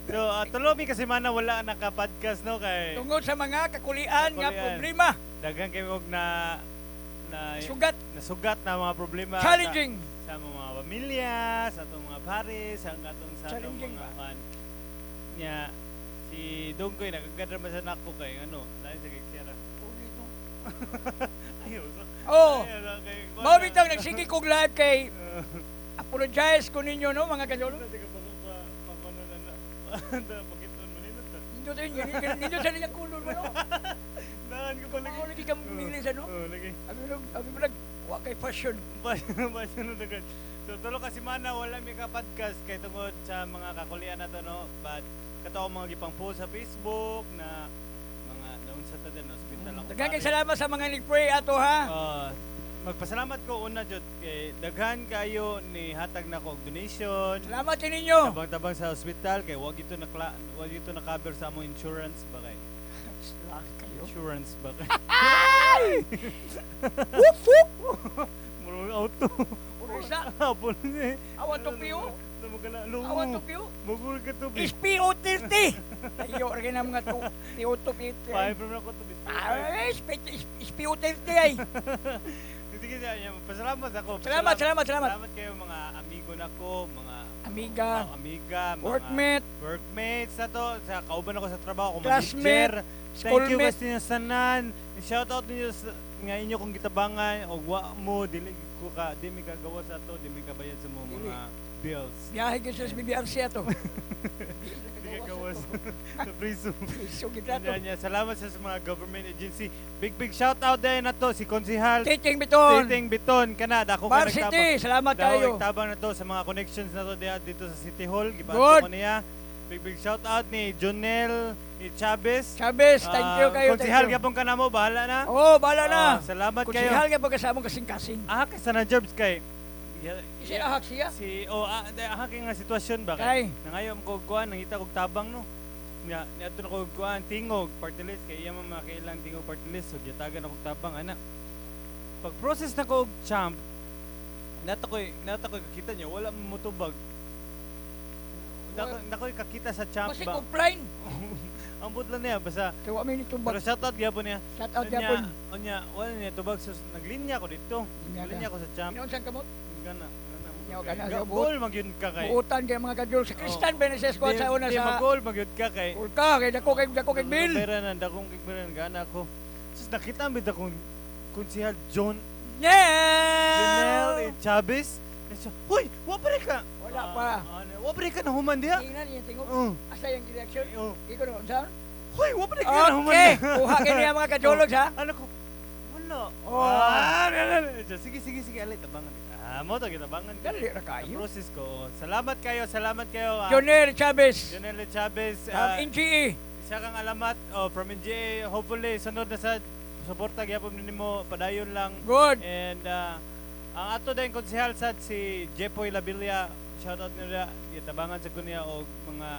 So, tulo mi kasi mana wala naka-podcast, no, kay Tungod sa mga kakulian nga Kakulian. Problema. Daghan kay og na na Sugat. Nasugat na mga problema Challenging. sa among mga pamilya, sa atong mga pare, sa atong sa atong Challenging mga ba? kan. Nya si Dongkoy nagagad ra man sa nako kay ano, lain sa kay Sierra. Ayaw so. Oh. Ayaw, so, kay Mao bitaw nagsige kog live kay apologize ko ninyo, no, mga kajolo. Nindot yun, nindot sa ninyang kulor mo, no? Daan ko pa lagi. Mao lagi ka mili sa, no? Oh, lagi. Abi mo nag wa kay fashion. Basta na dagan. So tulo ka semana wala mi ka podcast kay tungod sa mga kakulian nato, no. But kato ang mga gipang post sa Facebook na mga naunsa ta din hospital ako. Daghan kay salamat sa mga nag-pray ato, ha. Magpasalamat ko una jud kay daghan kayo ni hatag nako og donation. Salamat kay ninyo. Tabang-tabang sa hospital kay wag ito na cover sa among insurance ba kay Salamat kayo. Insurance ba kay Whoop whoop. Murag auto. Purisa. Apo ni. Awan to piyo. Awan to piyo. Magul ka to. Is PO30. Tayo ra na mga to PO to P. Five from ako to. Ay, is PO30 ay. Sige siya, pasalamat ako. Salamat, salamat, salamat. Salamat kayo mga amigo nako, mga Amiga, mga amiga, mga workmate, workmates na to, sa kauban ako sa trabaho, ako classmate, manager. Thank you schoolmate. kasi ninyo sanan. Shout out ninyo sa nga inyo kong gitabangan og wa mo dili ko ka di mi kagawa sa to, di mi kabayad sa mo Dili. mga bills. Biyahe gyud sa BBRC ato. Di kagawa sa priso. Piso gid ato. Nya, nya, salamat sa mga government agency. Big big shout out din na to si Konsihal Titing Biton. Titing Biton kana dako ka Bar City, salamat Dako kayo. nagtabang na to sa mga connections na to diha dito sa City Hall. Gibato Good. ko niya. Big big shout out ni Jonel ni Chavez. Chavez, thank you kayo. Konsihal Thank you. gyapon ka na mo, bahala na. Oh, bahala na. Ah, salamat kayo. Konsihal gyapon ka sa among kasing-kasing. Ah, kay sana Jobs kay Kasi ahak siya. Si oh ah, ah kay nga sitwasyon ba Kay. Nangayo ko kuan nangita kog tabang, no. Nga niadto na ko kuan Tingog party list kay iya man makailang Tingog party list, so gitagan ako tabang ana. Pag process na ko og champ, nata koy kakita niya wala mo motubag. Nako kakita sa champ Basig ba. offline. Ambot lang niya basta Kay wa may pero nitubag. shout out gyapon niya. Shout out Unya, gyapon. unya, wala niya tubag, so naglinya ko dito. Linya ka. Naglinya ko sa champ. Ginoon sang kamot. Gana, gana mo. Yaw, gana sa buot. Goal magyud ka kay. Buotan kay mga kajol sa Kristan Oh. Beneses ko sa una Di sa mag-goal magyud ka kay. Ulka kay dako kay bill. Pera na dakong kay pera gana ako. Sus nakita mi dakong konsehal John Yeah. Janelle Chavez. Siya, "Hoy, wa pa rin ka." Wala Ah, pa. ano, wa pa rin ka nahuman diha. Tingnan niya tingog. Oh. Asa yung election? Oh. Di ko no unsa? Hoy, wa pa rin ka nahuman. Okay, diha. kuha kay niya mga kajologs, ha. Ano ko? Wala. Oh. Ah, na, na, na. Siya, sige, sige, sige, alay tabangan. Ah, mo to gitabangan ko. Dali ra kayo. Process ko. Oh. Salamat kayo, salamat kayo. Ah. Jonel Chavez. Janelle Chavez. From Ah, NGE. Isa kang alamat, oh, from NGA. Hopefully, sunod na sa suporta gyapon nimo, padayon lang. Good. And ang ato din konsehal sad si Jepoy Labilla, shout out nila, gitabangan sa kunya og mga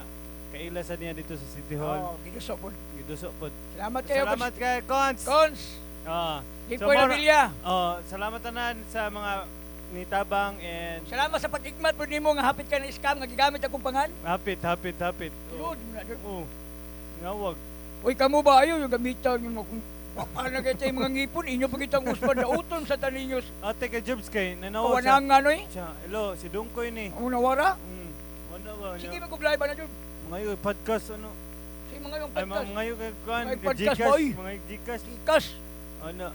kaila sa niya dito sa City Hall. Oh, giduso po. Giduso pod. Salamat kayo. Salamat kay Cons. Cons. Ah. Jepoy So, Labilla. Oh, salamat tanan sa mga nitabang and Salamat sa pag-igmat po nimo nga hapit ka na scam nga gigamit akong pangan. Hapit, hapit, hapit. Oh. Tinuod mo na jud. Oh. Ngawag. Uy, kamo ba ayo yung gamitan yung kung wapa na kayo mga ngipon, inyo pa kitang uspan dauton sa taninyo. Ate kay Jobs kay nanawag siya. Kawanangan oy. Siya, hello, si Dungkoy ni. Ang nawara. Ano ba? Sige, mag-live na jud. Mga yung podcast ano? Sige mga yung Ay, mga podcast. mga yung kay kuan, Mga kay podcast, Gcash, boy. mga Gcash. Gikas. Ano?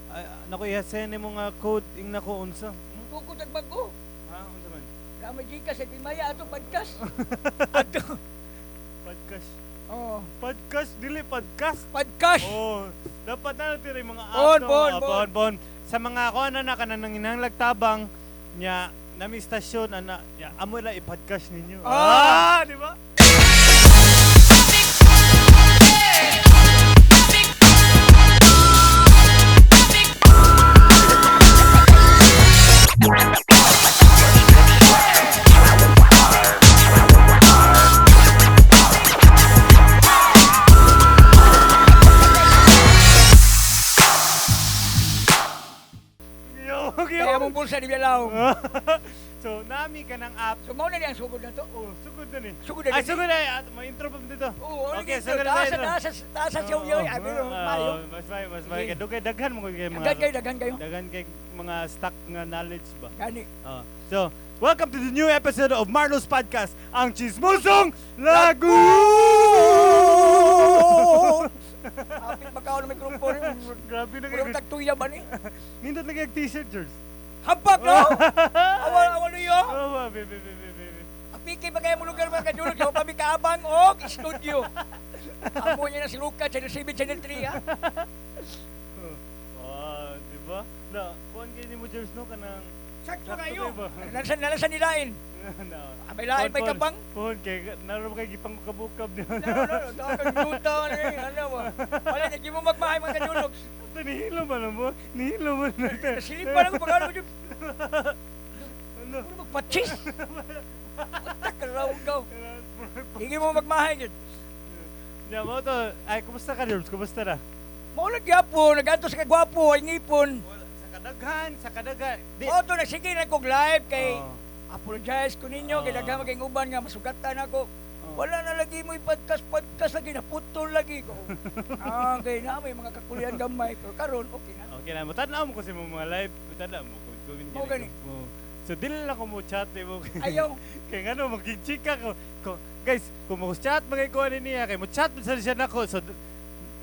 Ay, nako i-send nimo nga code ing nako unsa? Tukod ang bago. Ha, unsa man? Rama Gcash ay pimaya ato podcast. Ato. Podcast. Oh, Podcast dili podcast. Podcast. Oh, dapat na natin yung mga Bon, app, no? bon, Ah, bon. bon, bon. Sa mga kuan na kanang nanginahanglag tabang nya nami istasyon ana nya amo la i-podcast ninyo. Ah! Ah, di ba? Yo, Kaya mong bulsa di bialaw. So So, nami ka ng app. So mao na ni ang sugod na to. Oh, sugod na ni. Sugod na Ay, ni. sugod na. At may intro pa dito. Oo, Okay, okay, sugod na taasa, intro. taasa, taasa siya uyaw. Ay, pero mayo. Mas mayo, mas mayo. Sige. Kay dugay daghan mo kay mga Daghan kayo, daghan kayo. Daghan kay mga stock nga knowledge ba. Gani. Oh. So, welcome to the new episode of Marlo's Podcast, ang Chismosong Lagu! Apit baka ng microphone. Grabe na Murag kayo. tagtuya ba ni? Nindot lagi ang t-shirt, George. Hampak no? Awal awal niyo. Oh, ba, be, be, be, be, be. Apiki ba kayo mo lugar mga kajulog sa kami kaabang og studio. Amo niya na si Luca, Channel 7, Channel 3 ha. Oh, di ba? Na, kuan kayo ni mo, George, no? Kanang Sakto Sakto kayo. kayo ba? Nalasan nalasan nilain. No. May lain pa'y kabang. Pohon, kay naroon kay gipang kabukab niyo. No, no, no. Tawag kang luta, ano yun, ano ba? Wala, hindi mo magmahay mga kajulog. Ito, nihilo man mo. Nihilo man natin. Nasilip pa lang ko pag ano mo. Ano? Ano magpatsis? Utak, rawag ka. Hindi mo magmahay yun. Ya, mo to. Ay, kumusta ka, George? Kumusta na? Maulag yapo, naganto sa kagwapo, ay ngipon. Wala, sa kadaghan, sa kadaghan. Di. Oto, nagsige na kog live kay Oh. apologize ko ninyo, kay Oh. daghan maging uban nga masugatan ako. Oh. Wala na lagi mo podcast, podcast lagi, naputol lagi ko. Ah, kay na may mga kakulian gamay, pero karon okay na. Okay na, mutanaw mo kasi mo mga live. Mutanaw mo. Comment, Mo gani. Mo. So, dili lang ko mo chat eh, mo. Ayaw. Kay ngano, magkichika ko. Ko, guys, kung mo chat mga ikuha ni niya, kay mo chat man sa siya nako. So,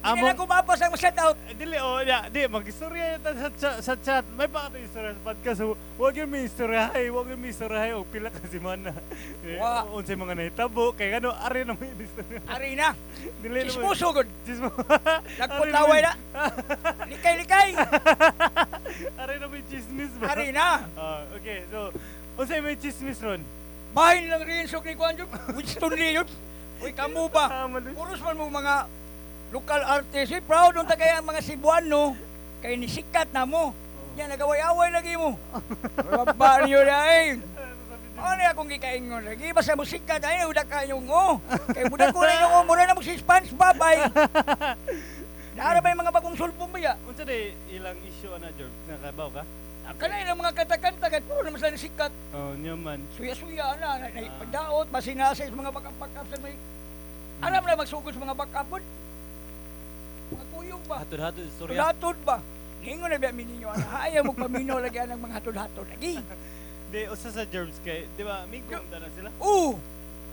Hindi na kumapas ang shout out. Eh, dili, oh, ya, di, mag-istorya ta sa chat. May pa kato istorya sa podcast. So, huwag yung may istoryahay, huwag yung may istoryahay, o pila ka semana. Eh, Wa. unsay mga nahitabo, kay ngano, ari na may istorya. Ari na. Dili na mo- Chismoso gud. Chismo. Nagputlaway na. Likay-likay. Ari na may chismis ba? Ari na. Ah, okay, so, unsay may chismis ron? Bahin lang rin sok ni Kwan yun. Winston Lee yun. Uy, kamo ba? Ah, mali. Puros man mo mga local artists. Eh, proud unta kaya ang mga Cebuano. Kay nisikat na mo. Yan, nagaway-away lagi mo. Baba niyo na eh. Ano na akong gikaingon lagi? Basta mo sikat, ay, uda kayong oh. Kay buda ko na yung oh, mura na mo si SpongeBob ay. Naara ba yung mga bagong sulpong ba ya? Unsa day ilang issue ana, George? Nakabaw ka? Kana ilang mga kanta-kanta, kahit puro naman sila sikat. Oh, nyaman. Suya-suya na, na, na pagdaot, masinasa sa mga backup-backup sa may... Alam na magsugod sa mga backup pod. Mga kuyog ba? Hatod-hatod istorya. Hatod ba? Ningon na ba ninyo, ana? Ayaw mo paminaw lagi ang mga hatod-hatod. Lagi. Di, usa sa Gerbs kay, di ba, migom na sila? Oo,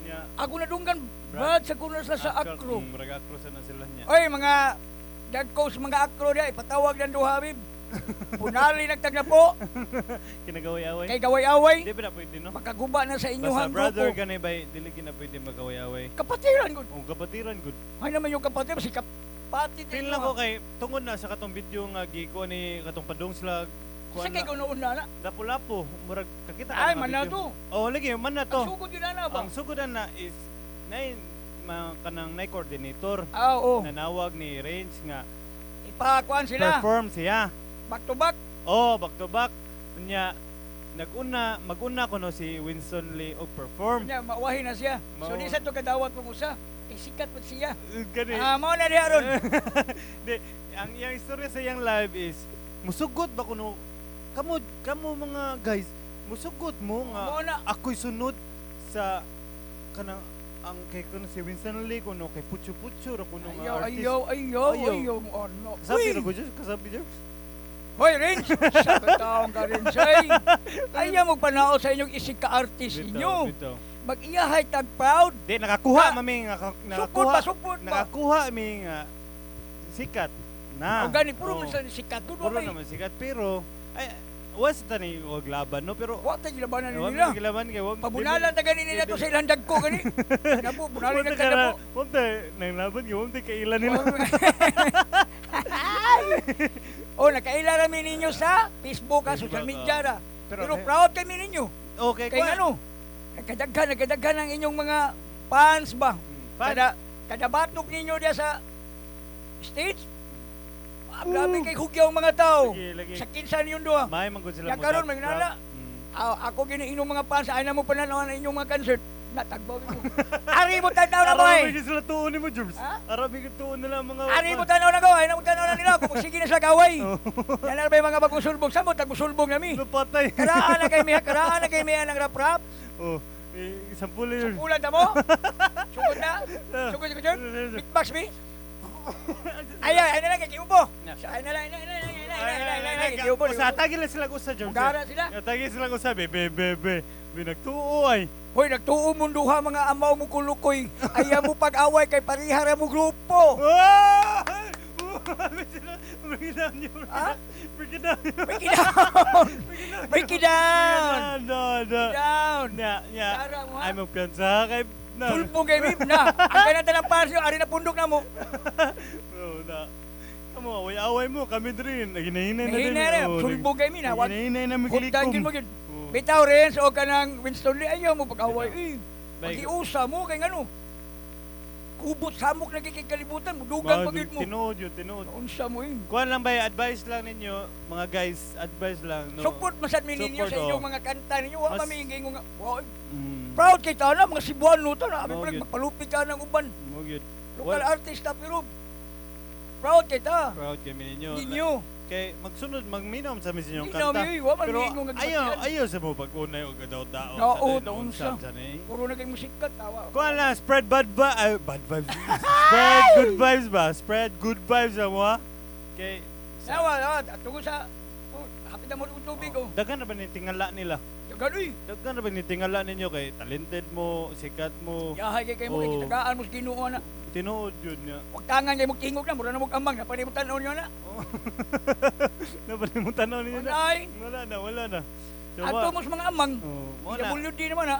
Nya, ako nadunggan, Brad, sa kuno sila sa akro. Murag akro sa na sila niya. Oy, mga dagko sa mga akro diya, ipatawag ng duha, bib. Punali nagtag na po, Kinagaway-away. kay gaway-away, Di ba na pwede, no? makaguba na sa Basta inyong brother, grupo. ganay ba, dili gina pwede magaway-away. Kapatiran ko. Kung kapatiran, good. Ay naman yung kapatid, si kapatid. Feel na ko kay, tungod na sa katong video nga gikuha ni katong padong sila, kuha Sa kay na, gunoon na na. lapu-lapu, murag kakita ka Ay, nga man na video. to. Oh, lagi, man na to. Ang sugod yun na na ba? Ang sugodan na is, nay, ma, kanang nay coordinator, Ah, oo. nanawag ni Range nga, Ipakuan sila. perform siya. Back to back. Oh, back to back. Nya, naguna, maguna ko no si Winston Lee og perform. Nya, mauwahin na siya. So, Mao. di sa to kadawat kung usa. Kay sikat po siya. Gani. Ah, mao na diha ron. Di, ang iyang istorya sa iyang live is musugot ba kuno kamo kamo mga guys, musugot mo nga Mao na. ako'y sunod sa kanang ang kay kuno si Winston Lee kuno kay Pucho Pucho ra kuno nga Ayaw, artist. ayaw, ayaw, Ayaw. ayaw. Oh, no. Kasabi Uy! ra ko Diyos, kasabi Diyos. Hoy, Renz! Sa kataong ka, Renz, ay. Ayaw mo panao sa inyong isig ka-artist Bitaw, inyo. bitaw. Mag-iyahay tag proud. Di nakakuha Na- mami nga Supot nakakuha. ba, supot ba? Nakakuha mi nga sikat na. O gani, puro Oo. man sila sikat. Doon Puro may. naman sikat pero ay was ta ni og laban no pero Wa tayo labanan wa nila. man laban kay wa Pabunalan ta gani nila to sa ilang dagko gani. Napo, bunalan Wa nagkadapo. ta wa ta nang laban kay wa ta kaila nila. Oh, nakaila rami ninyo sa Facebook, ha, social Facebook, media ra. Pero, Pero proud kami ninyo. Okay, Kay ngano, nagkadaghan, nagkadaghan ang inyong mga fans ba? Fan. Kada kada batok ninyo diya sa stage. Ah, grabe kay hugyaw ang mga tao. Lagi, lagi. Sa kinsa ninyong duha. May man gud sila Ya mo karon drop, magnala. drop. Ah, ako gini inyong mga fans ay na mo pananaw ang inyong mga concert. Natagbaw mo. Ari mo tanaw na boy. Arabi sila tuon nimo, Jobs. Ha? Arabi ka tuon nila mga Ari mo tanaw na ko, ay mo tanaw na nila kung sige na sila gaway. Yan na ba yung mga bagong sulbong samot, tagmusulbong nami. Napatay. Karaan na kay miha ng rap-rap. Oh, eh, sampul yun. Ulan ta mo. Sugod na. Sugod ko dyan. Beatbox mi. Ay ay ay na lang kay ubo. Ay na lang, ay na lang, ay na lang, ay na lang, ay na lang, kay ubo. Usa tagi lang sila usa, Jobs. Ugara sila. Tagi sila usa, be be be be. Binagtuo ay. Hoy, nagtuo mong duha mga amaw mo kulukoy. Ayaw mo pag-away kay parihara mo grupo. Ah! Break it down, yo. Ha? Break it down. Break it down. Break it down. No, no. Down. Nya, nya. Dara mo, ha? Ay, magpiyansa kay na. Sulbong kay Mib na. Ang kanang tanang pasyo, ari na pundok na mo. Oh, na. Kamo, away-away mo, kami din. Naginahinay na din. Nahinay na, Oh, sulbong kay mi na. Wag Naginahinay na hugdan magilikom. gyud mo gyud. Oh. Bitaw rin, so ka ng Winston Lee, ayaw mo pag-away. Eh, Bay- pag-iusa mo, kay ngano. Kubot samok na kay kalibutan, mudugang pa gyud mo. Tinuod yun, tinuod. Unsa mo eh. Kuan lang ba, advice lang ninyo, mga guys, advice lang. No? Support masad mi ninyo Support, sa inyong oh. mga kanta ninyo. Wa Mas- mi gingon nga. Wa- Proud kay ta na mga Cebuano ta na. Abi Mao pa gyud. magpalupit ka ng uban. Mo gyud. Local artist ta pero proud kay ta. Proud kami ninyo. Ninyo. Kay magsunod magminom sa mis inyong Minom, kanta. eh, wa man Pero miingon nga ayaw, gibatian. ayaw sa mo pag-unay og daw-daot. Daot, unsa. Sa ni. Puro na kay musikat tawa. Kuan lang, spread bad vibes, bad vibes. Spread good vibes ba? Spread good vibes mo ha? Kay Nawa, nawa, tungod sa oh, hapit na mo og tubig oh. daghan na ba ni tingala nila? Daghan uy. Daghan na ba ni tingala ninyo kay talented mo, sikat mo, Yahay kay kay mo kay Oh. kitagaan mo sa Ginoo na. tinuod yun niya. Wag tangan kay mo tingog na mura na mo amang na panimutan niyo na. Napalimutan na ninyo na. Unay. Wala na, wala na. So, Adto mo sa mga amang. Oh, mo na. PWD naman ha.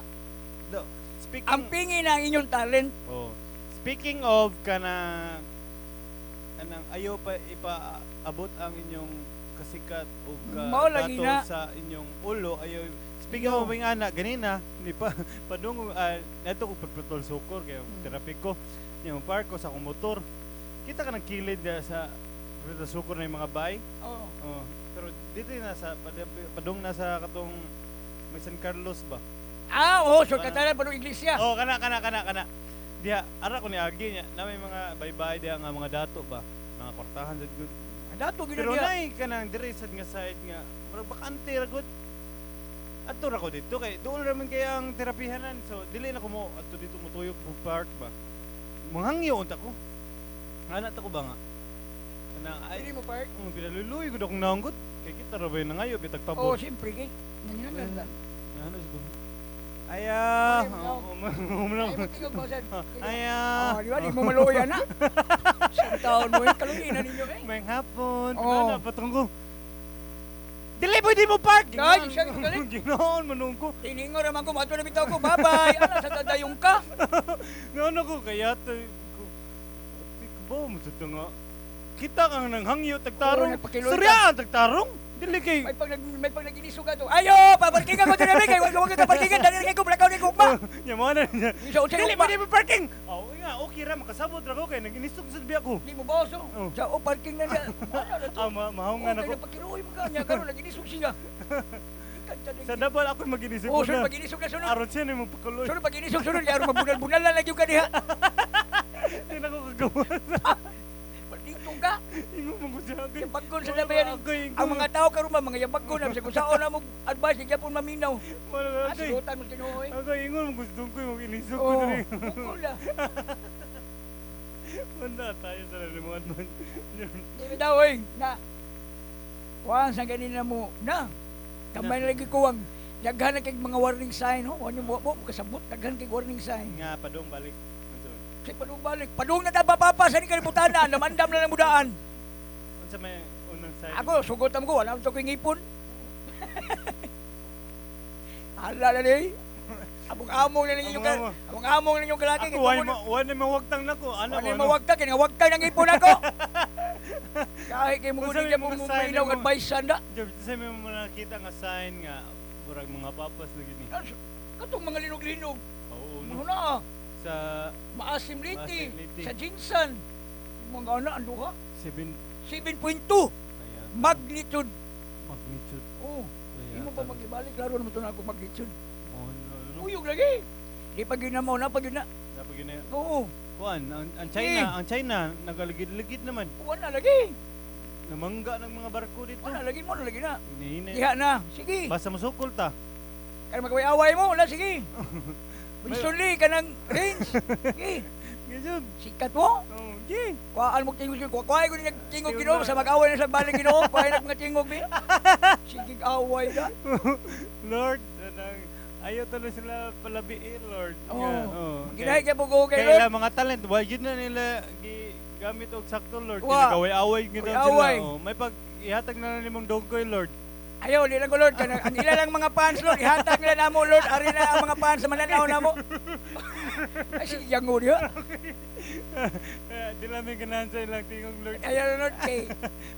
Do, speaking Ang pingi na ang inyong talent. Oh. Speaking of kana anang ayo pa ipaabot ang inyong kasikat o ka Mao lagi dato na. sa inyong ulo ayo speaking Iyo. of ng ana ganina ni pa padung nato ko pagputol sukor kay therapy ko niya mo park ko sa akong motor kita ka ng kilid na sa pagputol sukor na yung mga bay. Oh. Oh, pero dito na sa padung na sa katong may San Carlos ba. Ah, oh, so katalan pa iglesia. Oh, kana kana kana kana. Diha ara ko ni agi niya na may mga baybay diha nga mga dato ba, mga kwartahan sad gud. Dato gyud Pero diha. nay kanang diri sad nga side nga murag bakante ra gud. Adto ra ko dito kay doon ra man kay ang terapihanan. So dili na ko mo adto dito mo tuyok mo park ba. Manghangyo unta ko. Ana ta ko ba nga? Kanang ay Dili mo park. oh, pinaluluy gud akong naunggot. Kay kita ra ba yung nangayo bitag Oh, pabor. siyempre kay. Nanginanglan ta. Ano siguro? Aya. Ay, Oh, Ay, mo tingog mo sir. Aya. Oh, di ba di mo maluya na. Sa taon mo eh, kaluyin na ninyo eh. May hapon. Oh. Oh. Patong ko. Dili pwede mo park. Ay, siya galit. Ginoon manung ko. Tiningo raman ko, mato na bitaw ko, bye-bye. Ala, sa tadayong ka. Ngano ko kaya to ko. Ate ko ba mo sa nga. Kita kang nanghangyo tagtarong. Oo, nagpakiloy ka. Suryaan tagtarong. Dili kay May pag nag-inisog ka to. Ayo, paparkingan ko diri kay wag wag ka parkingan dali kay ko blackout ni gugma. Nya mo na niya. Isa unsay Dili ugma. pwede mo parking. Oh, nga okay ra makasabot ra ko kay nag-inisog sa biya ko. Di mo boss. Oh. Oh. Sa o parking na niya. Ano na to? Ah, mahungan Oh, ako. kay nagpakiruoy mo ka niya karon nag-inisog siya. Sa dabal ako mag-inisog Oh, ko sunod na. pag-inisog na sunod. Aron siya ni magpakuloy. Sunod pag-inisog sunod kay aron mabunal-bunal na lagi ka diha. Hindi na ko kagawas. Dito ka. Ingon mo ko siya. Yabaggon sa labayan. Ang mga tao karon ba mga yabaggon na bisag unsaon na mo advice di gyapon maminaw. Wala Ah, agay. silutan mo Ginoo eh. Agay ingon mo gusto ko mag-inisog ko Oh, diri. bukol na. Wala tayo sa lalimuan man. Di ba daw eh, na. Kuan sa ganina mo, na. Kamay na lagi ko ang daghan na kay mga warning sign, ho. Ano mo mo kasabot daghan kay warning sign. Nga padung balik. Unsa man? Kasi padung balik, padung na ta papa sa ni kalibutan na, namandam na ng mudaan. Unsa may unang sign? Ako sugot am ko, wala to ko'y ngipon. Hala na ni. Among-among na ninyo ka. Among-among. Among-among ninyo kalaki. Ako way ma way na mawagtang nako. Ano Ano mawagtang kay nga ng ipon ako. Kahit kay mo Unsa gud may mo mga mo sign mainaw mo? advice sanda. Job, sa may mga nakita nga sign nga murag mga papas na gini. Katong mga linog-linog. Oo, no. Ano na? Sa Maasim liti. Maasim liti. Sa Jinsan. Mga ana ang duha. 7 7.2 kaya magnitude. Magnitude. Oh, Kaya imo pa magibalik klaro naman to na ako magnitude. Oh, no, no. Uyog lagi. Di pa gyud na mo na pa gyud na. Dapat gyud na. Oo. Kuan, ang China, Eh. ang China nagaligid-ligid naman. Wala lagi. Namangga ng mga barko dito. Wala lagi mo na lagi na. Hinihina. Diha na. Sige. Basta masukol ta. Kaya magaway-away mo, wala sige. Winston Lee kanang range. Sige. Ganyan. Sikat mo. Oh, okay. Kuhaan mo tingog ko. Kuhaan ko niya tingog Ginoo sa mag-away na sa baling Ginoo. Kuhaan na mga tingog bi. Sige away na. Lord, anang ayaw tuloy sila palabiin, Lord. Oo. Nga, oh. Ginahi kay pugo kay Kay Lord. ila mga talent, why yun na nila gamit og sakto, Lord. Wa. Kinagaway-away gyud sila. Away-away. Oh, may pag ihatag na lang nimong dongkoy, Lord. Ayaw, di lang ko, Lord. Kanang, ang ila lang mga fans, Lord. Ihatag nila namo, Lord. Ari na ang mga fans sa mananaw namo. Ay, sige, yango diha. Eh, di lang may ganahan sa ilang tingog, Lord. Ayaw, Lord. Kay,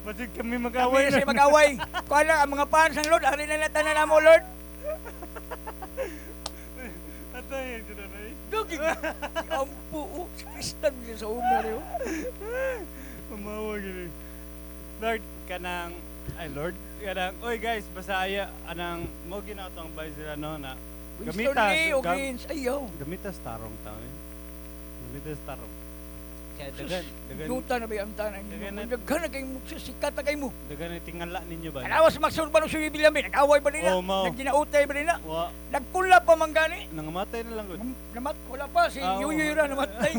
Basig kami kami mag-away na na. siya mag-away. Kuha lang, ang mga fans ng Lord. Ari na natanan namo, Lord. Atay, sila na eh. Dugig. Ampo, oh. Si Kristan niya sa umor, oh. Mamawa gini. Lord, kanang ay Lord, kanang oy guys, basta aya anang mo ginato ang advice sila no na Winston Gamitas, Lee o Greens. Ayaw. gamitas tarong tao eh. Gamitas tarong. Kaya dagan, dagan, Duta na ba yung tanan? Dagan na- Daghan na kayo mo. Sikat na kayo mo. dagan na tingala ninyo ba? Kanawa sa Maxon ba nung sumibilambi? Nag-away ba nila? Oh, mao. Nagginautay ba nila? Wa, Nagkula pa man gani? nangamatay na lang gud. Namat, wala pa. Si Ah, oo. Yuyu ra namatay.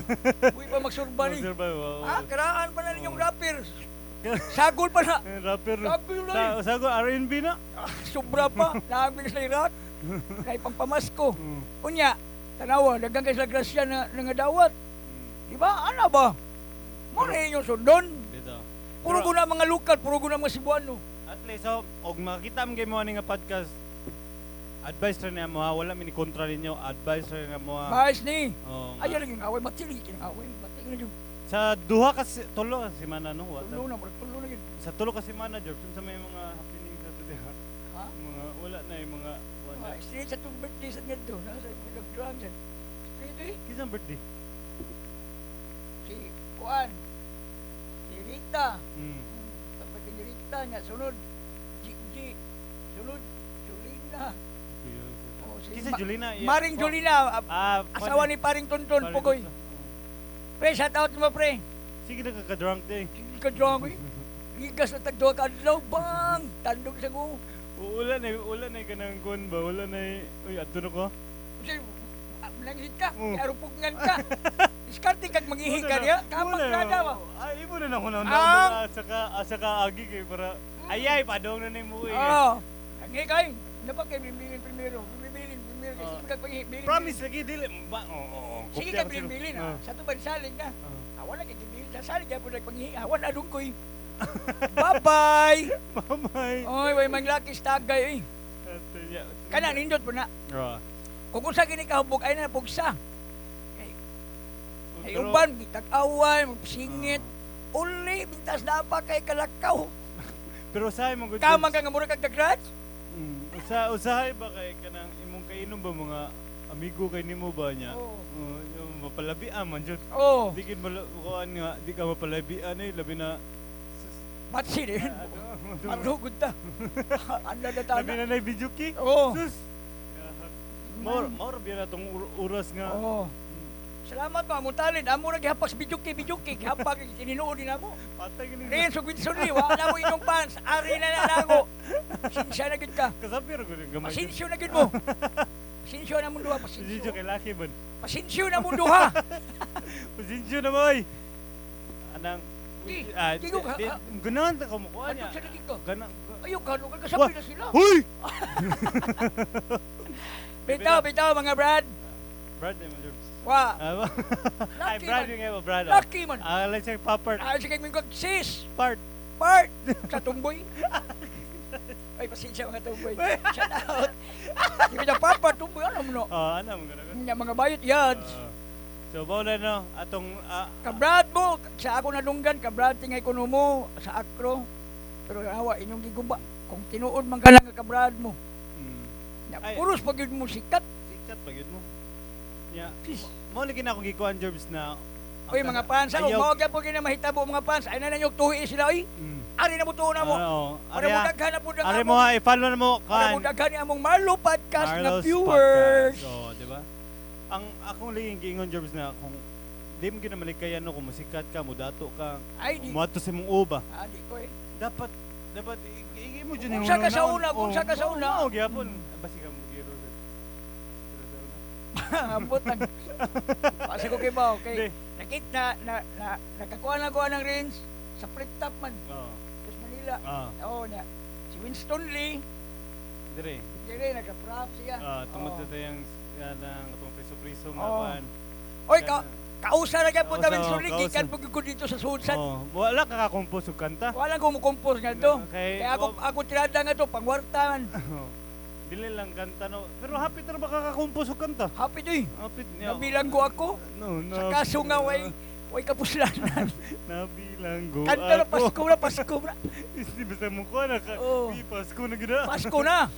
Uy pa magsurba ni. Sir ba? Wa, Ah, karaan pa na ninyong Oo. rapper. Sagol pa na. Eh, rapper. Rapper na Sa sago R&B na. Ah, sobra pa. Naambil sa Iraq. Kay pangpamasko. Unya, tanawa, daghang kay sa grasya na nga dawat. Di ba? Ana ba? Mo na inyong sundon. Dito. Puro Pero- ko na mga lokal, puro ko na mga Cebuano. At least, so, og makita man kay mo ani nga podcast, advice ra niya mo ha, wala mi ni kontra ninyo, advice ra niya mo ha. Bahis ni. Oo nga. Ayaw lang yung away, matili yung away. Matili yung Sa duha ka tulo ka semana no, wata. tulo na, murag tulo na yun. Sa tulo ka semana George, unsa may mga happening sa to diha? Ha? Mga wala na yung mga wala. Ah, straight sa itong birthday sa nito. Nasa nag-drunk siya. Straight eh. Kisang birthday? Si Kuan. Si Rita. Kapag ni Rita niya, sunod. G, G. Sunod. Julina. Oh, si Kisa Julina. Iya. Maring Julina. Asawa ni Paring Tonton, Paring Pugoy. Tonton. Oh. Pre, shout out mo, pre. Sige na ka-drunk day. Sige ka drunk eh. Gigas na tagduha ka adlaw, bang! Tandog sa ko. Wala na kanang kuan ba? Wala na uy, adto na ko. Kasi, langhit ka, Oh. arupugngan ka. Diskarte kag manghihi ka niya. Kapak Wala na daw. Ay, imo na na ako na asa ka agi kay para ayay padong na ning muwi. Oo. Ang kay. Napa kay bimbilin primero. Bimbilin primero. Ah. Sige kag panghihi. Promise lagi dili ba. Oo. Sige kag bimbilin ah. Sa tuban salig na. Ah, wala kay bimbilin sa salig gyapon nagpanghihi. Ah, wala dungkoy. Bye-bye. Mamay. Oy, way manglakis tagay eh. Kana nindot po na. Oh. Kung unsa gini kahubog ay na pugsa. Kay uban gitag-away, magsingit. Uli bintas na pa kay kalakaw. Pero usahay mo good. Kamang ka nga mura kag dagrats. Usahay ba kay kanang imong kainom ba mga amigo kay nimo ba niya? Oo. Oh, yung mapalabian man jud. Oh, Di gid kuan nga di ka mapalabian eh labi na matsi din. Marugod ta. Anda na Labi tana. na nay video ki. Oo. Sus. More more biya na tong oras nga. Oo. Salamat pa, among talent. Amo ra gihapak sa video kay video kay gihapak tinuod din namo. Patay gini. Rin so Winston Lee, wa na mo inyong fans. Ari na na nako. Pasensya na gid ka. Kasabi ra gud gamay. Pasensya na gid mo. Pasensya na mong duha, Pasensya pasensya. kay laki ban. Pasensya na mong duha. Pasensya na boy. Anang Di, di ko ganahan ta ka mo kuha niya. Adto sa lagi ko. Gana. Ayaw ka, ka kasabi na sila. Huy! Bitaw, bitaw mga Brad. Brad mo Jobs. Wa. Ah, ay, Lucky Brad man. yung nga Brad. Oh. Lucky man. Ah, let's say part. Ay, sige, mingkog, sis. Part. Part. Sa tumboy. Ay, pasensya mga tumboy. Shout out. Di ba papa, tumboy, ano mo no? Oh, ano mo gana? Nga mga bayot, yads. So, bawo na no, atong Kabrad mo, sa ako nadunggan, kabrad tingay kuno mo, sa akro. Pero awa, inyong giguba. Kung tinuod man ka lang nga kabrad mo. Na, Ay. puros pag yun mo sikat. Sikat pa gyud mo. Nya, Sis. mo lagi na akong gikuan Jobs na Oy, mga fans, ano, Ayaw. mao gyapon gina mahitabo mga fans. Ay na ninyo tuhi sila oy. Ari na mo tuo na mo. Oo. Para mo daghan na pud ang Ari among- mo ha, i-follow na mo para kan. mo daghan ni among Marlo Podcast nga Marlo's viewers. Podcast. Oo, di ba? Ang akong laging giingon, Jobs, na kung di mo ginamalikayan, no, kung musikat ka, mudato ka, Ay, di. muadto sa imong uba. Ah, di ko eh. Dapat i mo dyan Kung sa ka sa una, kung sa ka sa una. Oo, gyapon. Basi ka mo giro sa una. Ambot lang. Pasa ko kay Bao. Di. Kay, nakit na, na, na, nakakuha na ko ng range sa flip top man. Oo. Sa Manila. Ah, Oo na. Si Winston Lee, dire. dire, nagka-prop siya. Ah, tungod Oo. sa tayang kanang atong priso-priso nga Oo. kuan. Oy, kausa na gyapon ta Kausa, Winston Lee, kausa. gikan po gyud ko dito sa Sudsan. Oh, wala ka ka-compose og kanta. Wala ko mo-compose nga to. Kay Kaya ako tirada nga to, pangwarta man. Dili lang kanta, no. Pero hapit ra ba ka ka-compose og kanta? Happy to eh. Hapit niya. Nabilang ko ako. No, no. Sa kaso nga way kapuslanan. Nabilanggo Kanta na ako. Pasko na, Pasko na. Hindi basta mo ko na ka. Oo. Uy, Pasko na gina. Pasko na.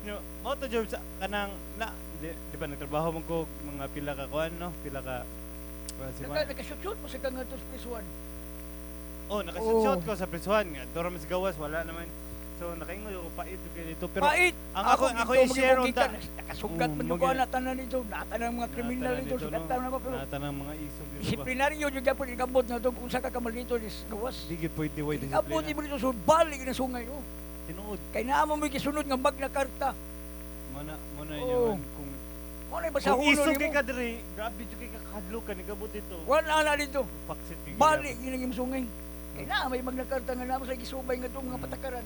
Yo, mao to, Jobs, kanang na di ba nagtrabaho man ko mga pila ka kuan, no? Pila ka kuan si Naka, nakashoot mo sa kang to sa prisuan. Oh, nakashoot Oo. ko sa prisuhan nga. Dora mas gawas wala naman. So nakaingon ko pait ko dito pero Pait. ang ako i-share on on ta. Nakasugat Oo, man yung kuan tanan dito. Nata ng mga kriminal dito, sugatan na ko pero Nata ng mga isog dito ba. disiplinaryo jud gyapon ikabot na to kung sa ka kamalito is gawas. Di gyud pwede way Ikabot disiplina. mo dito so balik na sungay no. Tinuod. Kay naa mo may gisunod nga Magna Carta. Mo na Oo. inyo kung Mo na kung basahon isog kay nimo. ka diri, grabe jud kay kakadlok ka nikabot dito. Wala na dito. Paksit kay Balik yun ang imong sungay. Kay naa may Magna Carta nga naa mo sa gisubay nga itong mga patakaran.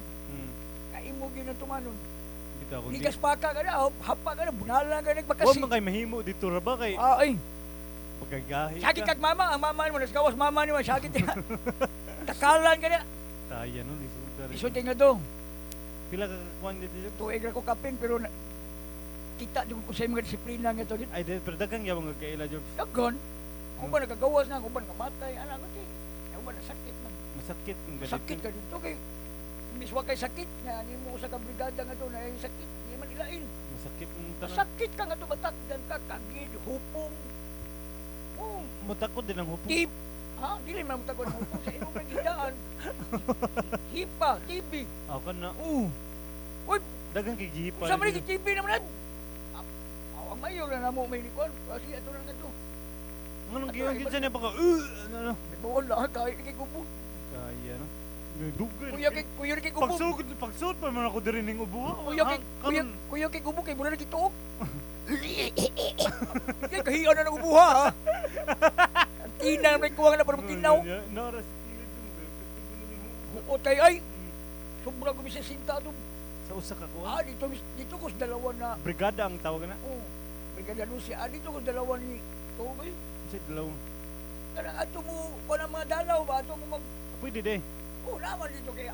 Kay imo gyud ang tumanon. Bitaw kung di. Ligas paka ka na, hapa ka na, bunala ka na, Wa nagbakasi. man kay mahimo dito ra ba kay Ah, ay, pagkagahi sakit ka. kag mama, ang mama mo, nasgawas mama ni mo, sakit niya. Takalan ka na. Taya no lisod ra. Isod nga to. Pila ka kakuan dito? Jobs? Tuig ra ko kapin, pero na, kita di ko sa mga disiplina nga to. Ay, di, pero daghang yabang kaila, Jobs. Dagon, kung ba nagagawas na, kung ba nagamatay, anak ko, kung ba nasakit man. Masakit ang ganito. Sakit ka dito kay imbis wa kay sakit nga nimo sa ka brigada nga to na ay sakit, di man ilain. Masakit ang tanan. Sakit ka nga to batakdan ka kagid hupong. Oh, Mutakod din ang hupong. tip. Ha, dili man mo takod ang hupong sa imong nagidaan. Hipa, TB. Ako na. Oo. Uy, Daghang kay gihipa. sa man TB naman ad. Ah, ang mayo na namo may likuan. Kasi ato na nga to. Nganong Ato, giyon ay, gid siya baka ano ano. Buon lang kay kay gubo. Kaya no. Dugay. Kuya kay gubo. Pagsugod pagsugod pa man ako diri ning ubo. Kuya kay gubo kay mura na kituok. Kay kahiya na ng ubuha ha. Ang tina naman kuwang na para tinaw. Nara sa kilid mo. Huot kay ay. Sobra ko bisa sinta to. Sa usa ka kuan. Ah, dito dito ko sa dalawa na. Brigada ang tawag na. Oh, Brigada Lucia. Ah, dito ko sa dalawa ni Tobay. Sa dalaw. Kanang ato mo kuan ang mga dalaw ba ato mo mag Pwede de. Oh, naman dito kaya.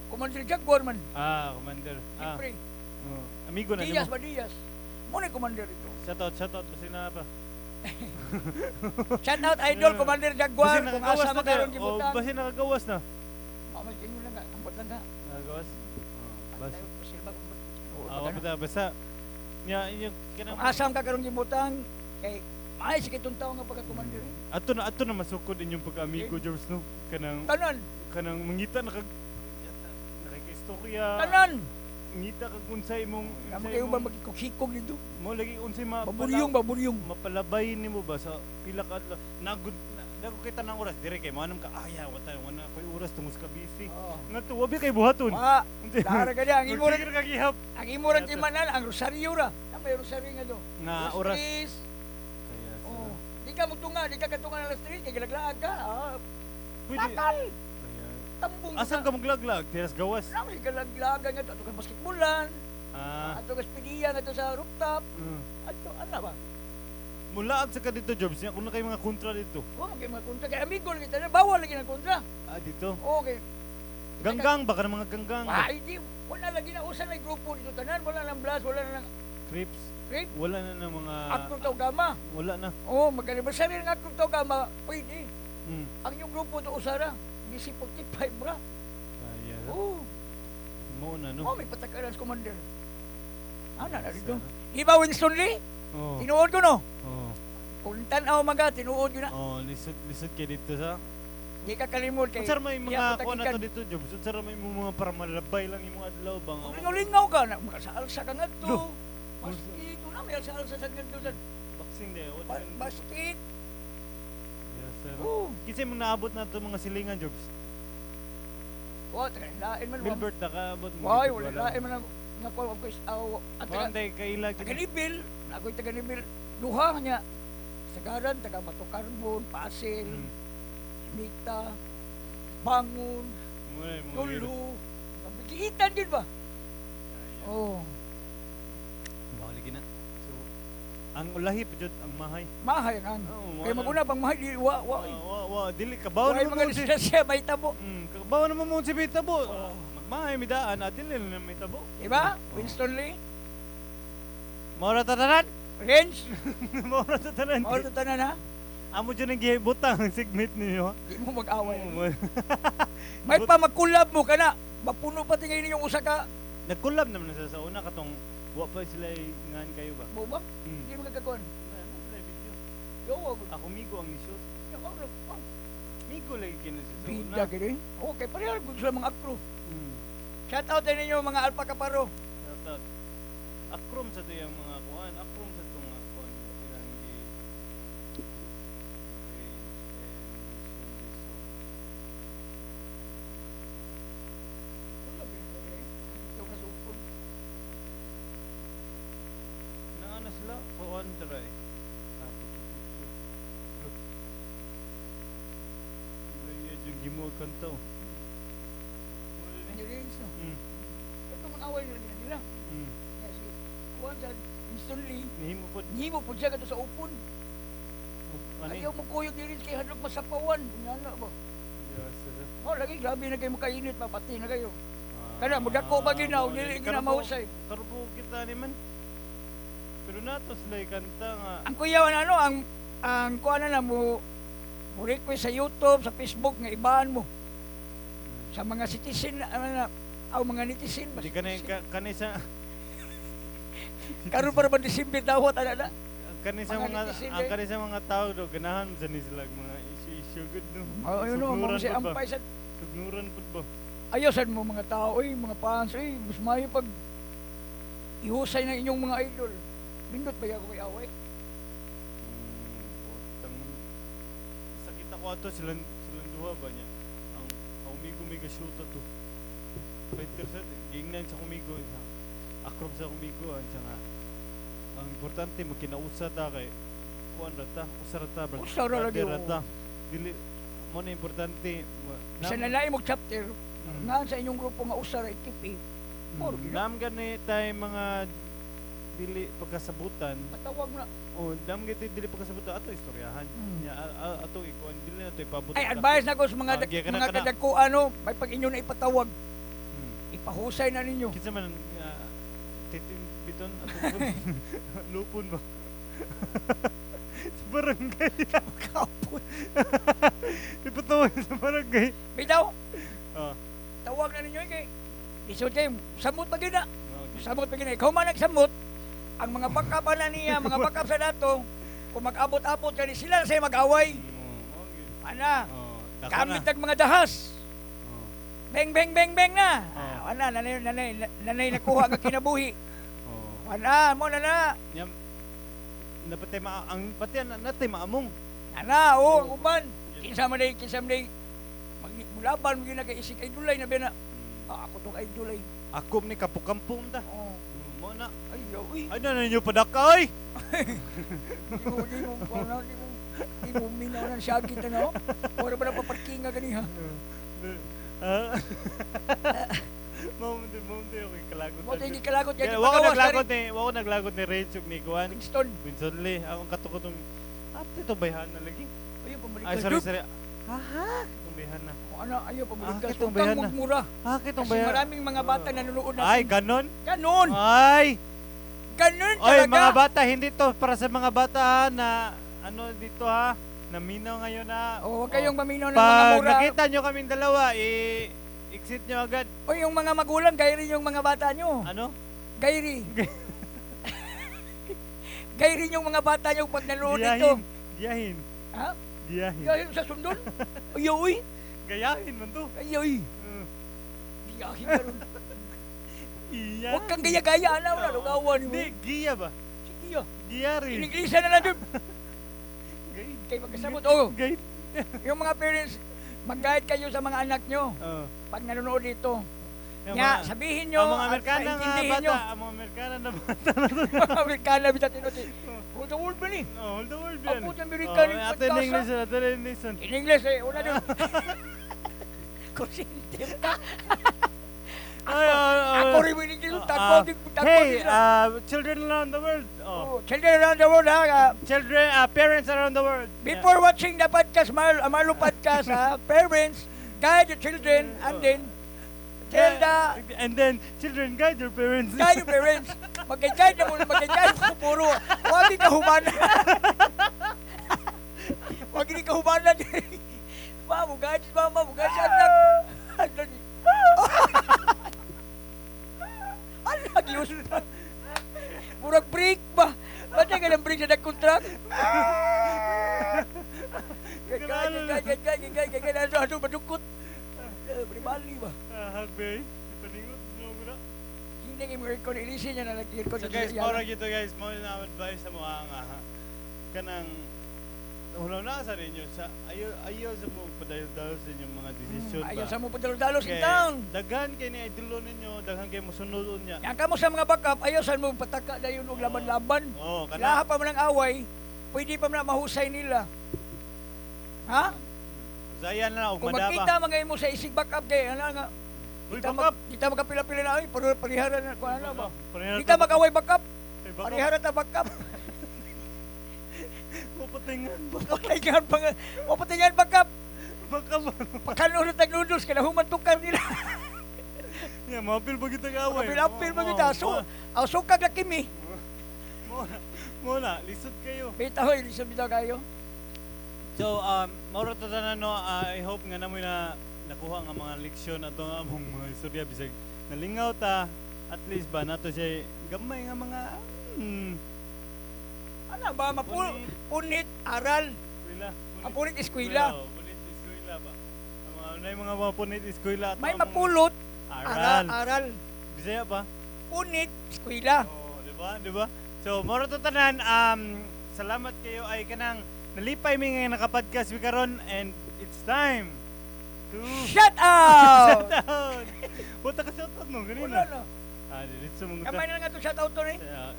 Commander Jaguar man. Ah, commander. Ah. Siyempre. Oh. Amigo na Diaz nimo. ba Diaz? Mo na commander dito. Shout out, shout out basta na pa. Shout out idol Commander Jaguar Basta kung nakagawas asa na man karon oh, gibutan. basta nakagawas na. Mama ingon lang nga, ambot lang ka. Nakagawas. Oh, basta. Tayo, silba kung Ah, wa pa basta. Nya inyo kanang Kung asam ka karon gibutang kay maay sa kitong tawo nga pagka-commander. Eh. Ato na masukod inyong pag-amigo, Jobs, no? Kanang Tanan, kanang mangita na kag nakikistorya. Tanan. Ngita kag unsay imong Kamo unsay kayo ba imong- magkikog dito? mo lagi unsay ma Baburyong, baburyong. mapalabay nimo ba sa pila ka adlaw nagud nagud kay tanang oras dire kay moanam ka ay wala wala koy oras tungod ka busy Oh. ngadto wabi kay buhaton. Wa, Unsay- Lara ka niya. Ang imo Magsige ra ka gihap ang imo rang timanan, ang rosaryo ra. Na may rosaryo nga do. nga Alas oras tres. kaya sa Oh. Di ka mutunga, di ka katunga ng alas 3 kay galaglaag ka. Ah, pwede takal. Kaya Tambong. asam ka maglaglag tiras gawas? Wala mo galaglagan nga to. Ato ka basketballan, Ah. ato ka spidiya nga to sa rooftop. Ato ana ba? Mulaag sa ka dito, Jobs, niya kung na kay mga kontra dito. Wa man kay mga kontra kay amigo lagi tanan bawal lagi ng kontra. Ah, dito. Okay. Ganggang ba ka ng mga ganggang ba? Ay, di wala lagi na usa na grupo dito tanan, wala nang blast, wala na nang Crips. rape. Wala na ng mga Aktor tao gama. Wala na. Oh, mag-anniversary ng Aktor tao gama, pwede. Mm. Ang inyong grupo to usara, DC-45 bra. Kaya Oh, mo na no. oh, may patakaran sa commander. Ana na dito. Di ba Winston Lee? Oh. Tinuod ko no. Oh. Kung tan-aw maga, tinuod ko na. Oh, lisod lisod kay dito sa. Di ka kalimot kay. Unsa ra may di mga ako kuan na tagikan. to dito, Jobs? Unsa ra may imong mga para malabay lang imong adlaw ba nga? Kung lingaw-lingaw ka, na, makasaalsa ka nga to. Duh. Maski ito na, may alsa-alsa sa ngadto sa Baksit Boxing day. Basket. Yes, sir. Oh. Kinsa imong naabot na to mga silingan, Jobs? Wa taga lain man. Milbert nakaabot mo. Why wala lain man ang nakuha ko is aw at Taga taga tay kaila taga Nibil, nakoy taga Nibil duha nya. Sagaran taga Bato Carbon, Pasil, Mita, Bangon, Tulo. Giitan din ba? Oh, Mao lagi na. So ang ulahi pa jud ang mahay. Mahay ang. Oo, Kay wala. maguna pang mahay di wa wa. Wa wa, wa dili kabaw Wa naman mga mo si disgrasya may tabo. Kabaw naman mo si Bitabo. Magmahay mi daan, adili na may tabo. Diba? Oh. Winston Lee, Mao ra tatanan. Renz, Mao ra tatanan. mao to tanan ha. Amo jud ang gibutang ang segment ninyo. Di mo mag-away. Oo, May pa magkulab mo kana. Mapuno pa tingin ninyong usa ka. Nagkulab naman na sila sa una katong wa pa sila ngan kayo ba? Mo ba? Mm. Di mo kagakuan. Na sila video. Yo, wa. Ako migo ang ni-shoot. Migo lagi kina sila sa una. Bida kini. Okay, pareho gud sila mga akro. Shout out ninyo mga Alpha Kaparo. Shout out. Akrom sa to yung mga kuan, akrom sa tong mga kuan ilang gi Range and Mission Liso. Kulab yun, eh. Ito ka sa upon. Naana sila kuan dry. Ah, putyo-putyo. Look. Ila iya yung gimo kanta. Oh. Wala ni. Ni Renz, no. Ito mga away nila gina nila. Ya, si kuan sa Winston Lee, Nihimo pod. nihimo pod siya kadto sa upon. Ani? Ayaw mo kuyog ni Renz kay hadlok masapawan. Unya na ba? Yes, sir. Oh, lagi grabe na kayo makainit, mapati na kayo. Kana mudako pa ginaw, dili gina mahusay. Karupo kita ni man. Pero nato sila kanta nga. Ang kuya ano ang kuan na mo mo request sa YouTube, sa Facebook nga ibaan mo sa mga citizen ano na aw mga netizen ba? Di kanay Citizen. kanay sa Karon para ba December dawat ana na? kanay sa mga mga netizen ang eh. kanay sa mga tao do ganahan sa ni sila mga issue-issue good no. Oh, ano mo Sugnuran si pud ba? ampay sa Sugnuran pud ba? ayaw sad mo mga tao oy, mga fans oy, mas maayo pag ihusay ng inyong mga idol. Nindot ba ako kay away? Utang. Sakit ako ato silang silang duha ba niya. Ang ang umigo mega shoot ato. Fighter sa gingnan sa kumigo sa akrom sa kumigo ang siya nga. Ang importante magkinausa ta kay kuan ra ta, usa ra ta, Usa ra lagi, brother ra oo. ta. Dili mo na importante. Bisan na lain mo chapter, nga sa inyong grupo nga usa ra ekipi. Moro gina. Nam gani tay mga dili pagkasabutan. Patawag na. Oh, dam gani dili pagkasabutan ato istoryahan. Nya ato ikuan dili na to ipabot. Ay, advice na ko sa mga Ah, giya ka na, mga ka na. kadagko ano, may pag inyo na ipatawag, ipahusay na ninyo. Kinsa man titin biton ato lupon ba? Sa barangay. Kapot. Ipatawag sa barangay. Bitaw, Ah. tawag na ninyo kay Lisod kayo, samot pa gina. Okay. Samot pa gina. Ikaw man nagsamot, ang mga backup na niya, mga backup sa dato, kung mag-abot-abot kani sila na sa'yo mag-away. Okay. Ana, Oh, dako gamit na. ng mga dahas. Oh. Beng, beng, beng, beng na. Oh. Ah, ana, nanay, nanay, nanay nakuha nga kinabuhi. Oh. Ana, mo na na. Nyam napatay ma ang pati na natay maamong. Ana, oh, ang uban. Kinsa man day, mulaban mo yun na kay isig idolay na ba na. Ah, ako tong idolay. Akom ni kapukampong ta. Oh. Mo na. Ay, uy. Ay na ninyo padakay. Di mo, wala, di mo minaw ng siyagit na, no? Wala ba na paparkinga ganiha? Ah. Mao mo di ako kalagot. Mo tayo gikalagot kaya Kaya wa ko gipagawas naglagot ni wa ko naglagot ni Rage ug ni Kuan. Winston. Winston Lee, akong katukotong ate to bayhan na lagi. Ayaw pamalikas. Ay sorry sorry. Ha? Kitong bayhan na. Ano, ayaw pamalikas. Ah, kitong Huwag kang bayhan na. magmura. Ah, kitong Kasi bayhan. maraming mga bata nanonood natin. Ay, ganon. Ganon! Ay. Ganon Oy, talaga! mga bata, hindi to para sa mga bata ha, na ano dito ha, naminaw ngayon na. Oh, huwag kayong maminaw ng mga Pag mura. nakita nyo kaming dalawa, i-exit nyo agad. O yung mga magulang, gayri yung mga bata nyo. Ano? Gayri. Gayri yung mga bata nyo pag nanonood dito. Giyahin. Giyahin. Ha? Giyahin. Gayahin sa sundon? Ayaw, uy. Gayahin man to. Ayaw, uy. Giyahin ka ron. Iya. Huwag kang gaya-gaya, ano, wala, lugawan mo. Hindi, giya ba? Sige, ah. Giyari. Ininglisa na lang yun. Guide. Kay magkasabot. Oh, Guide. yung mga parents, mag-guide kayo sa mga anak nyo Oh. pag nanonood dito. Yung Nya, sabihin nyo ang mga at Amerikana nga paintindihin bata, nyo. ang mga Amerikana na bata. Mga Amerikana, bitaw tinuti. Hold the world ba ni? Oh, hold the world yan. Ang puta Amerikana yung Oh, atin pagkasa. English, atin English. In English eh, wala dun. Kusintim ka. Ay, oh, Ako rin mo in English, tagpo, tagpo Hey, sila. children around the world. Oh. Oh, children around the world ha. Children, parents around the world. Before watching the podcast, Marlo podcast, ha, parents, guide your children and then tell the And then, children, guide your parents. Guide your parents. Mag-guide na mo, mag-guide mo puro. Wag ka humana. Wag ka humana. Ma, mo guide si mama, mo guide si anak. Anak. Anak, yun. Murag break ba? Ba't ka ng break sa nag-contract? Guide, guide, guide, guide, guide, guide, guide, ano, ano, madukot. Eh, bali ba? Hagbay. Ipaningot, no, guna. Hindi nga mo aircon, ilisin niya na nag-aircon. So guys, mao ra gyud to, guys, mao na advice sa mga nga kanang wala na sa ninyo sa ayo ayo sa mo padayol-dalo sa inyong mga desisyon ba. Ayaw sa mo padalo-dalo sa Kay town. daghan kay ni idolo ninyo, daghan kay mosunod unya. Yan kamo sa mga backup, ayaw sa mo pataka dayon og laban-laban. Oh, kana Laha pa man ang away, pwede pa man na mahusay nila. Ha? Zayan na og Kung madaba. magkita mga imo sa isig backup kay ano nga. Uy, Kita backup. kita magkapila-pila na ay pero parihara na kung ano ba. Parihara Kita mag-away backup, Ay, backup. parihara ta backup. Papatingan. Papatingan pa nga. Papatingan backup. Backup. Pagkanulo tag noodles kay human tukar nila. Ya, maapil ba kita away? Apil-apil man kita. So, ang sukag na kimi. Mo na, lisod kayo. Bitaw, hoy, lisod bitaw kayo. So, mao ra to tanan, no, I hope nga namoy na nakuha nga mga leksyon ato nga among mga istorya bisag nalingaw ta, at least ba nato siya gamay nga mga Ano ba, Punit. punit, aral. Eskwela. Ang punit eskwela. Oh, punit eskwela ba. Ang mga nay mga punit eskwela ato May among mapulot, aral. aral, aral. Bisaya ba? Punit, eskwela. Oh, di ba? Di ba? So, mao ra to tanan, salamat kayo ay kanang nalipay mi nga naka-podcast mi karon and it's time to Shut out! shout out. Wala ka shout out no Wala ganina. na. Ah, dito mo Kamay na lang ato shout out to ni. Ah,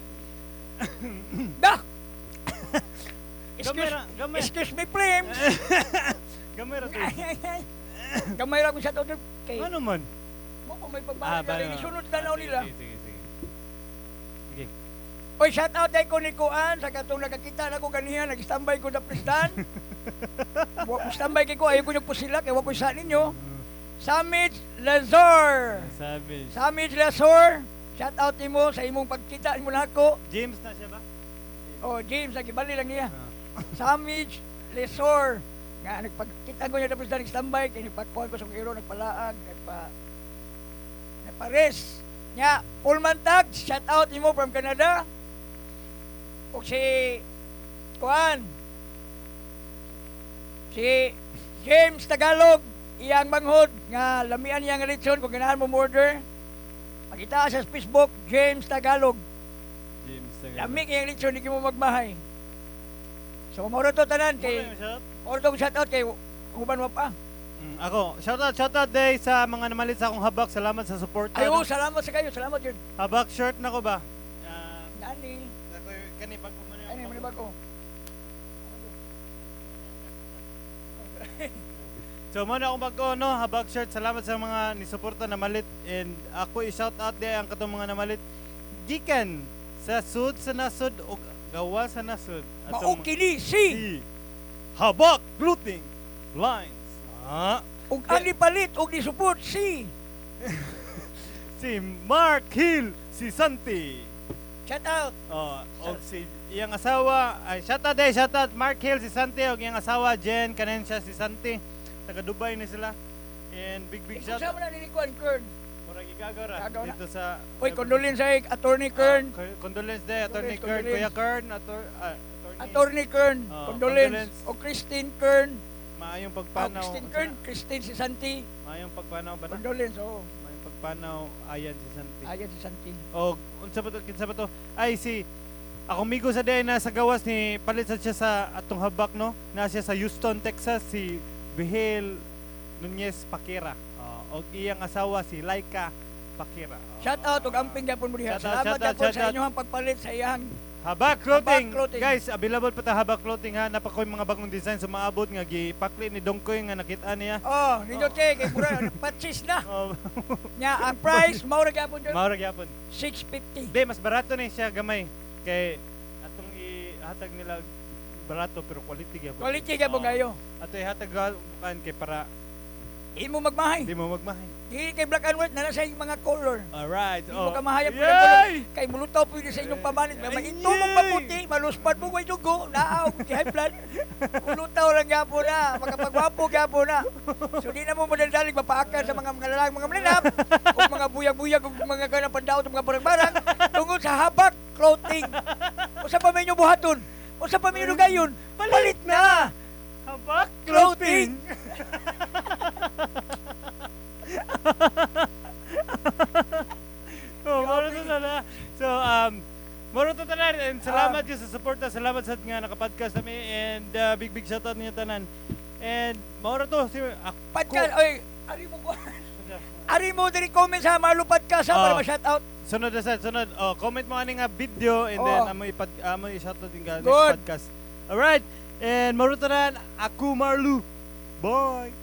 Da! Gamay Excuse, ra, gamay. excuse me, flames! Gamay ra to. Gamay ra akong shout out to. Kay, Ano man? mo pa may pagbalik ba- na sunod tanaw sige, nila. Sige, sige, sige. Sige. Oy, shout out ay ko ni Kuan sa katong nakakita na ko ganiha, nag-standby ko na prestan. Standby kay ko, ayaw ko yung pusila, kay wa ko sa ninyo. Samit Lazar. Savage. Samit Lazar, shout out nimo sa imong pagkita nimo nako. James na siya ba? Oh, James, nagibali lang niya. Ah. Samit Lazar. Nga nagpagkita ko niya na prestan, nag-standby kay nagpagkuhan ko sa iro, nagpalaag, nagpares. Nya, Pullman Tag, shout out nimo from Canada. O si Kuan, si James Tagalog, iyang manghod nga lamian iyang lechon kung ganahan mo order. Makita sa Facebook, James Tagalog. James Tagalog. Lami iyang lechon, di mo magmahay. So, mao to tanan Kay kay shout out? mao to shout out kay uban mo pa. Ako, shout out day sa mga namalit sa akong habak. Salamat sa support. Ay, oh, salamat sa kayo, salamat yun. Habak shirt na ko ba? Ah, Nani, ako kani bago man ano yung bago? So mo na akong bago no, habak shirt. Salamat sa mga nisuporta na malit and ako i-shout out day ang katong mga namalit gikan sa sud sa nasod ug gawa sa nasod. Mao Atong kini si si Habak Clothing Lines. Ah, ug ang nipalit og ni-support si si Mark Hill, si Santi. Shout out. Oh, og si iyang asawa, ay shout out day, shout out Mark Hill si Santi og iyang asawa Jen Canencia si Santi. Taga Dubai ni sila. And big big shout Ikaw out. sa na ni Kuan Kern. Murag igagaw ra Igagaw na. dito sa Oy, condolence ay Attorney Kern. Ah, condolence day Attorney Condolence, Kern, condolence. Kuya Kern, attorney. Attorney Kern, Oh, condolence. condolence. O Christine Kern. Maayong Oh, pagpanaw. Christine Kern, Christine si Santi. Maayong pagpanaw ba na? Condolence, oh. Maayong pagpanaw ayan si Santi. Ayan si Santi. Og unsa ba to, kinsa ba to? Ay si Akong migo sa day na sa gawas ni palit sad siya sa atong habak, no. Na siya sa Houston, Texas, si Bihel Nunez Pakira. Oh, og iyang asawa si Laika Pakira. Oh. Shout out ug amping gyapon mo diha. Shout out, Salamat shout out, gyapon shout sa out. inyong pagpalit sa iyang Habak Clothing. Habak Clothing. Guys, available pa ta Habak Clothing ha. Napakoy mga bagong design sa maabot nga gipakli ni Dongkoy nga nakita niya. Oh, nindot kay kay mura patsis na. Oh, Nya ang price mao ra gyapon jud mao ra gyapon. 650. Di, mas barato ni siya gamay. Kay atong ihatag nila barato pero quality gyapon. Quality gyapon Oh. kayo. Ato ihatag kan kay para Di mo magmahay. di mo magmahay. Di kay black and white na sa inyong mga color. Alright. Di mo ka mahayap Yay! ng color. Kay mulutaw pwede sa inyong pamanit. May Ay, itumong yay! maputi, maluspad mo kay dugo, naaw, high blood. Mulutaw lang gyapon na, makapagwapo gyapon na. So di na mo madaldalig mapaakar sa mga lalang mga malinap, o mga buyag-buyag, o mga ganang pandaot, o mga barang-barang, tungod sa Habak Clothing. Usa pa may inyo buhaton, usa pa may inyo gayon, palit na! Habak Clothing! Oh, moro to na. So, moro to tanan and salamat uh, sa suporta. Salamat sa nga nakapodcast kami and big big shoutout ninyo tanan. And moro to si ako. Podcast, oy, ari mo ko. Ari mo diri comment sa Marlo Podcast ha, para Oh. ma-shout out. Sunod na sad, sunod. Oh, comment mo ani nga video and then Oh. amo ipad amo i-shoutout din ka next Good. podcast. Alright. And moro tanan, ako Marlu. Bye.